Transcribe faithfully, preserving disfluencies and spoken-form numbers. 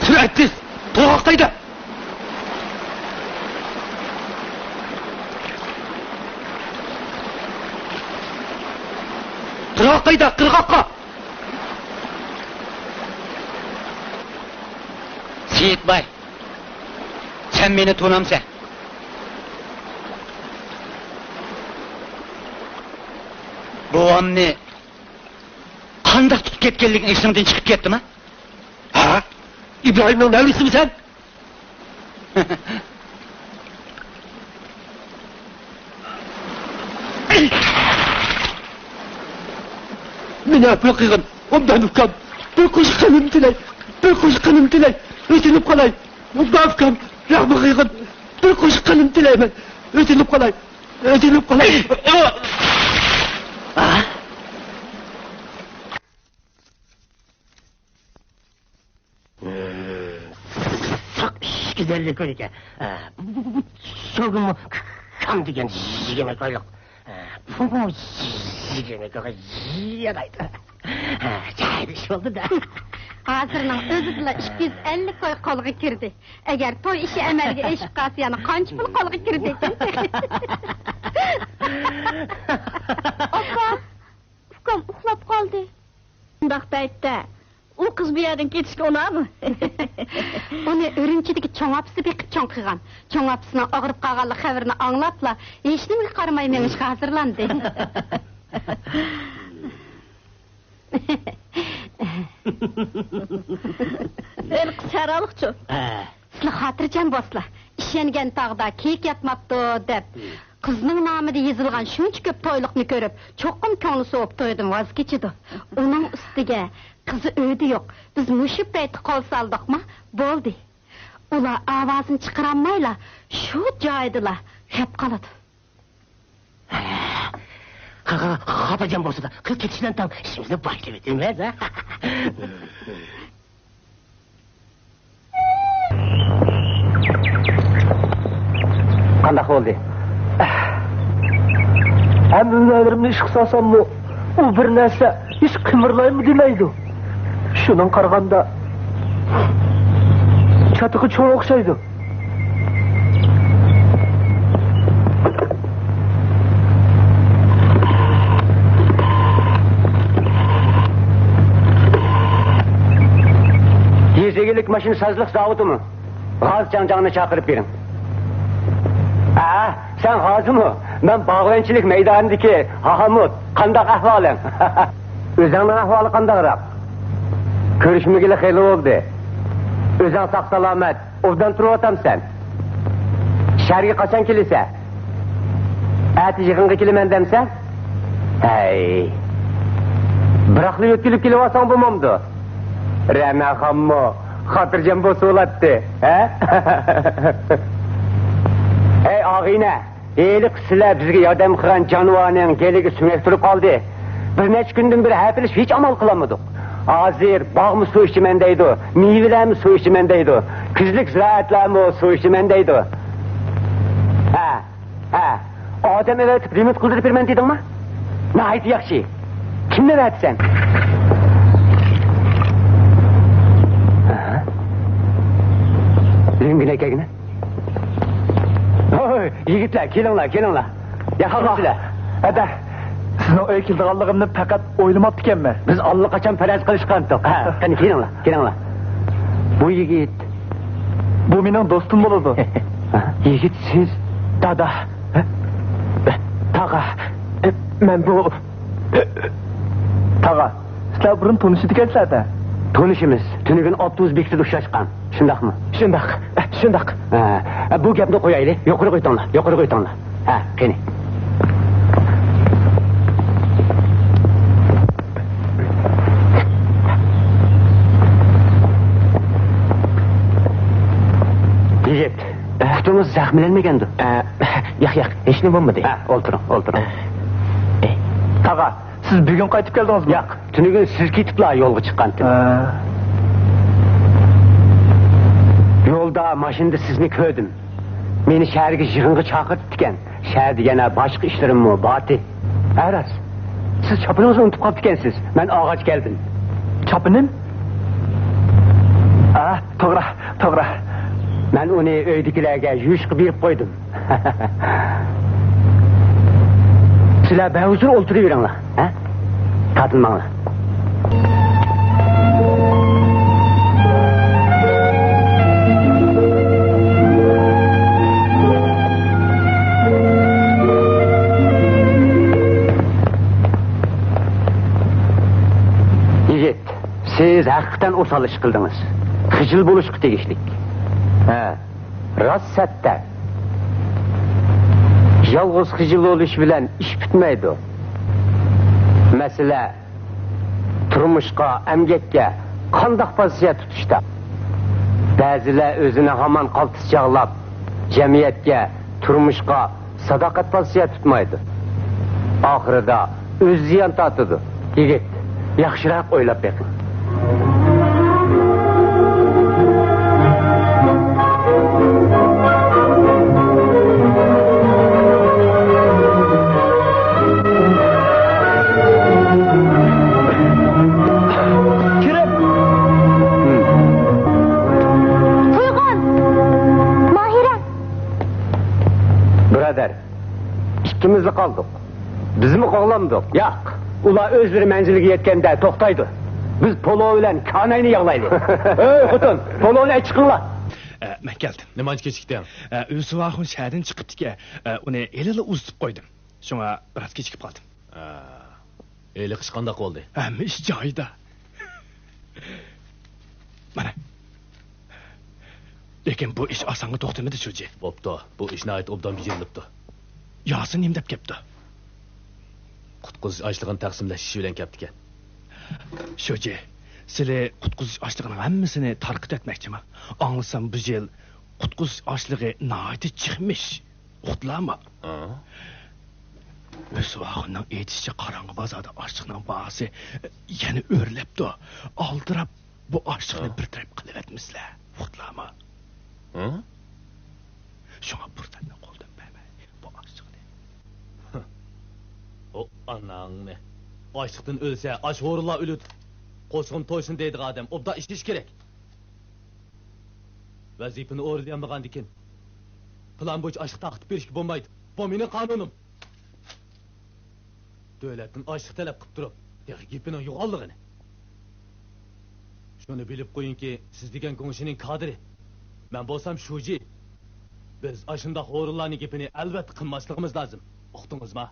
سۈرئەتسىز! تۇرغاق قايدا! تۇرغاق قايدا! قىرغاققا! سېيىتباي، سەن مېنى تونامسەن؟ بوۋامنى قانداق تۇتۇپ كەتكەنلىكىڭ ئېسىڭدىن چىقىپ كەتتىما؟ ھە؟ ئىبراھىمنىڭ نەۋرىسىمۇ سەن؟ مېنى ئەپۇ قىلغىن، ئوبدان ئۇكام. بىر قوشۇق قېنىمنى تىلەي، بىر قوشۇق قېنىمنى تىلەي. ئۆتۈنۈپ قالاي، ئوبدان ئۇكام، رەھمى قىلغىن. بىر قوشۇق قېنىمنى تىلەيمەن، ئۆتۈنۈپ قالاي، ئۆتۈنۈپ قالاي. ساق ئىككى دەللىك ئىكەن. ئە، بۇ، بۇ، بۇ، بۇ، سوگىمۇ كام دېگەن يىگىرمە كويلۇق. ئە، بۇمۇ يىگىرمە كويغا يارايدۇ. ئە، جايىدا ئىش بولدى-دە. ھازىرنىڭ ئۆزىدىلا ئىككى يۈز ئەللىك كوي قولغا كىردى. ئەگەر توي ئىشى ئەمەلگە ئېشىپ قالسا، يەنە قانچە پۇل قولغا كىردىكىن؟ ئاپا! ئۇكام ئۇخلاپ قالدى. شۇنداق پەيتتە ئۇ قىز بۇ يەردىن كېتىشكە ئۇنامۇ؟ ئۇنى ئۈرۈمچىدىكى چوڭ ئاپىسى بېقىپ چوڭ قىلغان. چوڭ ئاپىسىنىڭ ئاغرىپ قالغانلىق خەۋىرىنى ئاڭلاپلا، ھېچنېمىگە قارىماي مېڭىشقا ھازىرلاندى. ھېلىقى سەرالىقچۇ؟ ھە. سىلە خاتىرجەم بولسىلا، ئىشەنگەن تاغدا كېيىك ياتماپتۇ دەپ، قىزنىڭ نامىدا يېزىلغان شۇنچە كۆپ تويلۇقنى كۆرۈپ، چوقۇم كۆڭلى سوۋۇپ تويدىن ۋاز كېچىدۇ. ئۇنىڭ ئۈستىگە قىزى ئۆيدە يوق. بىز مۇشۇ پەيتتە قول سالدۇقما، بولدى. ئۇلار ئاۋازىنى چىقىرالمايلا، شۇ جايىدىلا خەپ قالىدۇ. خا-، خا-، خاتىرجەم بولسىلا، قىز كېتىش بىلەن تاڭ ئىشىمىزنى باشلىۋېتىمىز، ھە؟ قانداق بولدى؟ ھەممە ھۈنەرلىرىمنى ئىشقا سالساممۇ، ئۇ بىر نەرسە ھېچ قىمىرلايمۇ دېمەيدۇ. شۇنىڭغا قارىغاندا، چاتىقى چوڭ ئوخشايدۇ. يېزا ئىگىلىك ماشىنا سازلىق زاۋۇتىمۇ؟ غاز جاڭجاڭنى چاقىرىپ بېرىڭ. ھە، سەن غازىمۇ؟ مەن باغۋەنچىلىك مەيدانىدىكى ھامۇت. قانداق ئەھۋالىڭ؟ ئۆزۈڭنىڭ ئەھۋالى قانداقراق؟ كۆرۈشمىگىلى خېلى بولدى. ئۆزۈڭ ساق-سالامەت، ئوبدان تۇرۇۋاتامسەن؟ شەھەرگە قاچان كېلىسەن؟ ئەتە يىغىنغا كېلىمەن دەمسەن؟ ھەي، بىراقلا يۆتكىلىپ كېلىۋالساڭ بولمامدۇ؟ رەناخانمۇ خاتىرجەم بولسا بولاتتى، ھە؟ ھەي، ئاغىنە، ھېلىقى سىلەر بىزگە ياردەم قىلغان جانىۋارنىڭ گېلىگە سۆڭەك تۇرۇپ قالدى. بىر نەچچە كۈندىن بېرى ھەپىلىشىپ ھېچ ئامال قىلالمىدۇق. ھازىر باغمۇ سۇ ئىچىمەن دەيدۇ، مېۋىلەرمۇ سۇ ئىچىمەن دەيدۇ، كۈزلۈك زىرائەتلەرمۇ سۇ ئىچىمەن دەيدۇ. ھە، ھە، ئادەم ئەۋەتىپ رېمونت قىلدۇرۇپ بېرىمەن دېدىڭما؟ ناھايىتى ياخشى. كىمنى ئەۋەتىسەن؟ ھە؟ لۆڭگىنە كەگىنە. ھوي، يىگىتلەر، كېلىڭلار، كېلىڭلار. ياخشىمۇسىلەر؟ ھەدە، سىزنىڭ ئۆيگە كېلىدىغانلىقىمنى پەقەت ئويلىماپتىكەنمەن. بىز ئاللىقاچان پەرەز قىلىشقانتۇق. ھە، قېنى، كېلىڭلار، كېلىڭلار. بۇ يىگىت. بۇ مېنىڭ دوستۇم بولىدۇ. يىگىت سىز؟ دادا. تاغا. مەن بۇ. تاغا. سىلەر بۇرۇن تونۇشىدىكەنسىلەر-دە؟ تونۇشىمىز. تۈنۈگۈن ئاپتوبۇس بېكىتىدە ئۇچراشقان. شۇنداقمۇ؟ شۇنداق، شۇنداق. ھە، بۇ گەپنى قويايلى. يۇقىرىغا ئۆتۈڭلار، يۇقىرىغا ئۆتۈڭلار. ھە، قېنى. يىگىت، پۇتىڭىز زەخىملەنمىگەندۇ؟ ئە، ياق، ياق، ھېچنېمە بولمىدى. ھە، ئولتۇرۇڭ، ئولتۇرۇڭ. ئە، ئە. تاغا، سىز بۈگۈن قايتىپ كەلدىڭىزمۇ؟ ياق، تۈنۈگۈن سىز كېتىپلا يولغا چىققانتىم. ھە. يولدا ماشىنىدا سىزنى كۆردۈم. مېنى شەھەرگە يىغىنغا چاقىرىپتىكەن. شەھەردە يەنە باشقا ئىشلىرىممۇ بارتى. ھە، راست. سىز چاپىنىڭىزنى ئۇنتۇپ قاپتىكەنسىز. مەن ئالغاچ كەلدىم. چاپىنىم؟ ئا، توغرا. ئۇنى ئۆيدىكىلەرگە يۇيۇشقا بېرىپ قويدۇم. سىلەر بەھۇزۇر ئولتۇرۇۋېرىڭلار، ھە؟ تارتىنماڭلار. يىگىت، سىز ھەقىقەتەن ئوسال ئىش قىلدىڭىز. خىجىل بولۇشقا تېگىشلىك. ھە، راست سەتتە. يالغۇز خىجىل بولۇش بىلەن ئىش پۈتمەيدۇ. مەسىلە، تۇرمۇشقا، ئەمگەككە قانداق پوزىتسىيە تۇتۇشتا. بەزىلەر ئۆزىنى ھامان قالتىس چاغلاپ، جەمئىيەتكە، تۇرمۇشقا ساداقەت پوزىتسىيە تۇتمايدۇ. ئاخىرىدا ئۆزى زىيان تارتىدۇ. يىگىت، ياخشىراق ئويلاپ بېقىڭ. كىرىڭ! تۇيغۇن! ماھىرە! بۇرادەر، ئىككىمىزلا قالدۇق. بىزمۇ قوغلامدۇق. ياق، ئۇلار ئۆزلىرى مەنزىلگە يەتكەندە توختايدۇ. بىز پولۇ بىلەن كاناينى ياغلايلى. ئەي خوتۇن، پولۇنى ئەچىقىڭلار. ئە، مەن كەلدىم. نېمانچە كېچىكتىڭ؟ ئە، ئۆسۈۋاخۇن شەھەردىن چىقىپتىكەن. ئە، ئۇنى ھېلىلا ئۇزىتىپ قويدۇم. شۇڭا بىراز كېچىكىپ قالدىم. ئە، ھېلىقى ئىش قانداق بولدى؟ ھەممە ئىش جايىدا. مانا. لېكىن بۇ ئىش ئاسانغا توختىمىدى، شۇجى. بوپتۇ، بۇ ئىش ناھايىتى ئوبدان بېجىرىلىپتۇ. ياسىن نېمە دەپ كەپتۇ؟ قۇتقۇزۇش ئاشلىقىنى تەقسىملەش ئىشى بىلەن كەپتىكەن. شۇجى، سىلى قۇتقۇزۇش ئاشلىقىنىڭ ھەممىسىنى تارقىتىۋەتمەكچىما؟ ئاڭلىسام، بۇ يىل قۇتقۇزۇش ئاشلىقى ناھايىتى چىقمىش. ئۇقتۇلارمۇ؟ ھە؟ ئۆسۈۋاخۇننىڭ ئېيتىشىچە، قاراڭغۇ بازاردا ئاشلىقنىڭ باھاسى يەنە ئۆرلەپتۇ. ئالدىراپ بۇ ئاشلىقنى ھە؟ بىر تەرەپ قىلىۋەتمىسىلە. ئۇقتۇلارمۇ؟ ھە؟ شۇڭا پۇرسەتنى قولدىن بەرمەي، بۇ ئاشلىقنى. ئۇ ئاناڭنى. ئاشلىقتىن ئۆلسە، ئاش ھورۇنلار ئۆلىدۇ. قوشۇقۇم توشۇن دەيدىغان ئادەم ئوبدان ئىشلىشى كېرەك. ۋەزىپىنى ئورۇنلىيالمىغاندىكىن، پىلان بويىچە ئاشلىق تارقىتىپ بېرىشكە بولمايدۇ. بۇ مېنىڭ قانۇنۇم. دۆلەتتىن ئاشلىق تەلەپ قىلىپ تۇرۇپ، تېخى گېپىنىڭ يوغانلىقىنى. شۇنى بىلىپ قويۇڭكى، سىز دېگەن گۇڭشىنىڭ كادىرى. مەن بولسام شۇجى. بىز ئاشۇنداق ھورۇنلارنىڭ گېپىنى ئەلۋەتتە قىلماسلىقىمىز لازىم. ئۇقتىڭىزما؟